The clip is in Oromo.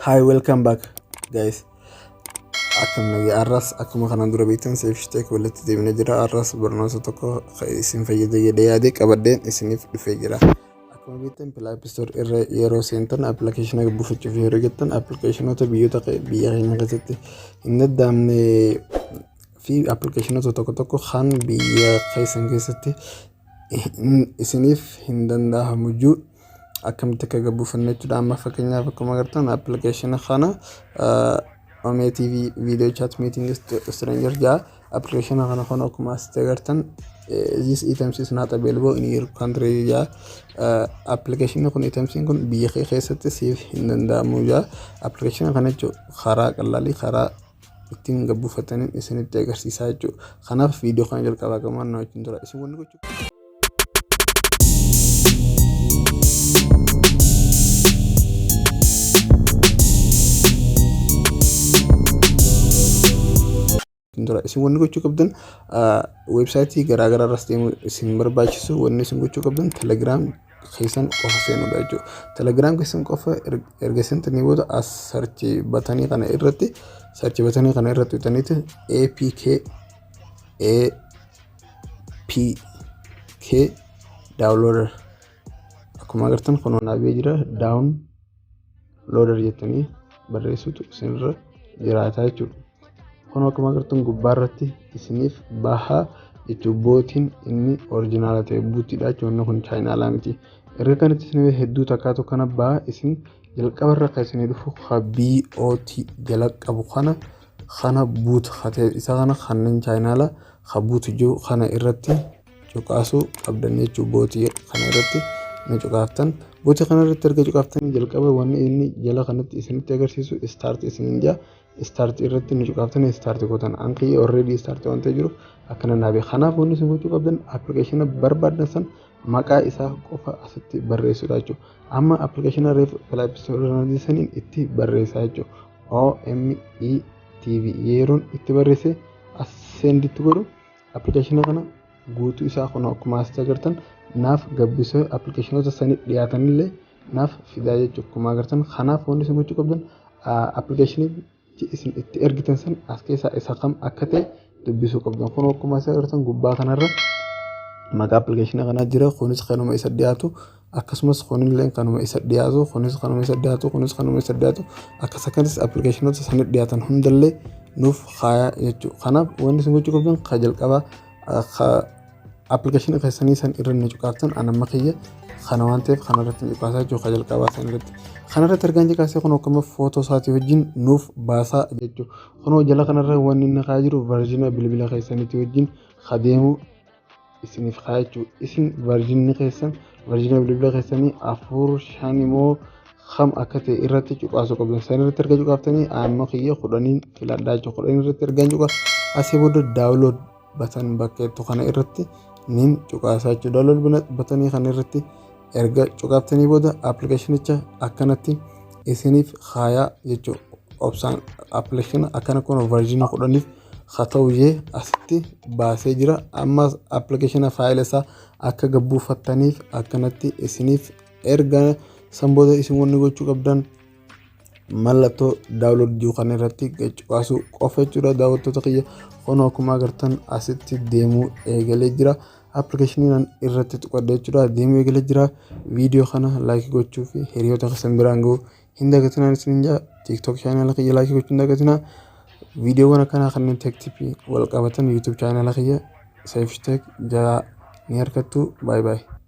Hi, welcome back, guys. Akkam nagee? Har'as akkuma kanaan dura beektan Seefshteek walitti deemnee jira. Har'as barnoota tokko isin fayyada jedhee yaadee qabadheen isiniif dhufee jira. Akkuma beektan, Play Store irra yeroo seentan, appilikeeshina buufachuuf yeroo jettan, appilikeeshinoota biyyoota biyya keenya keessatti hin danda'amne fi appilikeeshinoota tokko tokko kan biyya keessan keessatti isiniif hin danda'amu jiru akkamitti akka gabbuufannu jechuudha. Amma fakkeenyaaf, akkuma agartan, appilikeeshina kana Ome TV Video Chat Meeting Stranger jaa. Appilikeeshina kana kun akkuma asitti agartan, "This items is not available in your country" jaa. Appilikeeshinni kun, itemsiin kun biyya kee keessatti siif hin danda'amu jaa. Appilikeeshina kana jechuun karaa qalaalii karaa ittiin gabbuufataniin isinitti agarsiisaa jechuudha. Kanaaf viidiyoo kana jalqabaa gamaan na wajjin tura. Isin wanni gochuu tura. Isin wanni gochuu qabdan, weebsaayitii garaagaraa irras deemuu isin barbaachisu, wanni isin gochuu qabdan Telegram keessan qofa seenuudha jechuudha. Telegram keessan qofa erga seentanii booda, as search buttonii kana irratti, search buttonii kana irratti bitaniiti APK, APK downloader, akkuma agartan kun naabee jira, downloader jettanii barreessutu isinirra jiraata jechuudha. Kun akkuma agartan gubbaa irratti isiniif bahaa jechuun botiin inni original ta'e botiidha jechuudha. Inni kun chaayinaalaa miti. Erga kanatti isin hedduu takkaatu kana bahaa. Isin jalqaba irra kan isinii dhufu ka BOT jala qabu kana bot ta'e isa kana, kanneen chaayinaalaa ka bot jiru kana irratti cuqaasuu qabdan jechuudha. Botii kana irratti ni cuqaaftan. Botii kana irratti erga cuqaaftanii, jalqaba wanni inni jala kanatti isinitti agarsiisu start isiniin jaa. Start irratti ni cuqaaftanii start gootan. Ankii already start waan ta'e jiru akkana naabe. Kanaaf wanni isin gochuu qabdan, appilikeeshina barbaadan san maqaa isaa qofa asitti barreessuudha jechuudha. Amma appilikeeshina reef Play Store saniin itti barreessaa jechuudha. OME TV yeroon itti barreesse, as senditti godhu, appilikeeshina kana guutuu isaa kun akkuma asitti agartan naaf gabbisee appilikeeshinoota sanii dhiyaatanillee naaf fidaa jechuudha, akkuma agartan. Kanaaf wanni isin gochuu qabdan, appilikeeshinii isin itti ergitan san as keessaa isa kam akka ta'e dubbisuu qabdan. Kun akkuma asii agartan gubbaa kanarra maqaa appilikeeshina kanaa jira. Kunis kanuma isa dhiyaatu, akkasumas kunillee kanuma isa dhiyaatu, kunis kanuma isa dhiyaatu, kunis kanuma isa dhiyaatu, akkas akkanis appilikeeshinoota sanii dhiyaatan hundallee nuuf kaayaa jechuudha. Kanaaf wanni isin gochuu qabdan, ka jalqabaa appilikeeshina keessanii san irra ni cuqaaftan. Anamma kiyya kana waan ta'eef kana irratti ni cuqaasaa jechuudha, ka jalqabaa san irratti. Kana irratti ergaan cuqaasee, kun akkuma footoo isaatii wajjin nuuf baasaa jechuudha. Kunoo jala kanarra wanni inni kaa'aa jiru version bilbila keessaniitii wajjin adeemu isiniif kaa'aa jechuudha. Isin versionni keessan, version bilbila keessanii 4, 5 immoo kam akka ta'e irratti cuqaasuu qabdan. San irratti erga cuqaaftanii, amma kiyya 10n filadhaa jechuudha. 10 irratti ergaan cuqaa asii booda download button bakka jettu kana irratti nin cuqaasaa jechuudha. Download buttonii kana irratti erga cuqaaftanii booda appilikeeshinicha akkanatti isiniif kaayaa jechuudha. Obsaan appilikeeshina akkana kun version 10f haa ta'u jee asitti baasee jira. Ammas appilikeeshina faayila isaa akka gabbuufattaniif akkanatti isiniif erga. San booda isin wanni gochuu qabdan mallattoo download jiru kana irratti cuqaasuu qofa jechuudha. Daawwattoota kiyya, kun akkuma agartan asitti deemuu eegalee jira. Appilikeeshiniin irratti tuqadha jechuudha. Deemuu eegalee jira. Viidiyoo kana like gochuu fi hiriyoota keessan biraan ga'uu hin dagatinaa isiniin jaa. TikTok channel kiyya like gochuu hin dagatinaa. Viidiyoowwan akkanaa kanneen tech tipii wal qabatan YouTube channel kiyya Seefshteek jalaa ni argattu. Baay'ee baay'ee.